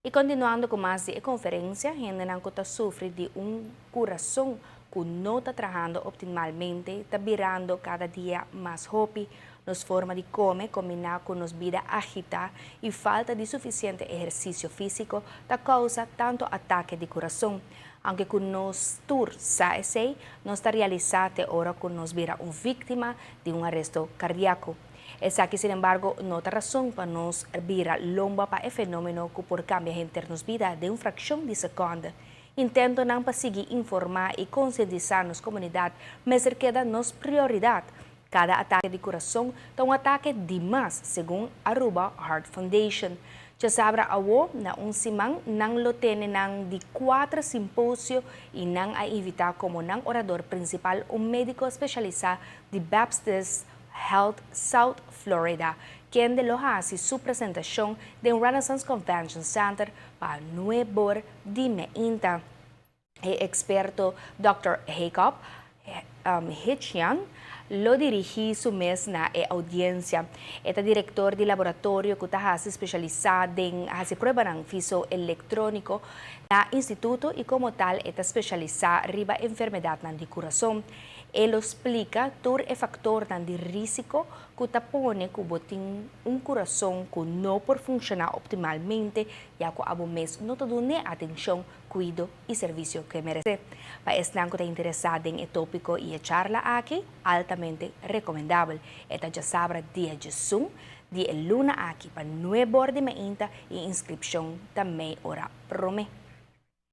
Y continuando cu mas di e conferencia, hendenan cu ta sufri di un curason cu no ta trahando optimalmente ta birando cada dia mas hopi. Nos forma di come combina cu nos bida agita y falta di suficiente ehercicio fisico ta causa tanto atake di curason. Aunke cu nos tur sa esey, nos ta realisa te ora cu nos bira un victima di un aresto cardiaco. Esaki, sin embargo, no ta rason pa nos bira lomba pa e fenomeno cu por cambia henter nos bida den un fraccion di seconde. Intentonan pa sigui informa y concientisa nos comunidad mester keda nos prioridad. Cada atake di curason ta un atake di mas, segun Aruba Heart Foundation. Djasabra awo, na un siman, nan lo tene nan di cuater simposio y nan a invita como nan orador principal un medico specialisa di Baptist Health South Florida, kende lo haci su presentacion den Renaissance Convention Center pa 9 or di mainta. E experto Dr. Jacob Hitchian lo dirigi su mes na e audiencia. E ta director di laboratorio cu ta specialisa den haci prueba fiso-electronico na instituto y como tal ta specialisa riba enfermedad di curason. E lo splica tur e factor di risico cu ta pone cu bo tin un curason cu no por funciona optimalmente, ya cu abo mes no ta duna atencion, cuido y servicio cu e merece. Pa esnan cu ta interesa den e topico y e charla aki, altamente recomendabel. E ta djasabra dia 11 di luna aki pa 9 or di mainta y inscripcion ta mei ora prome.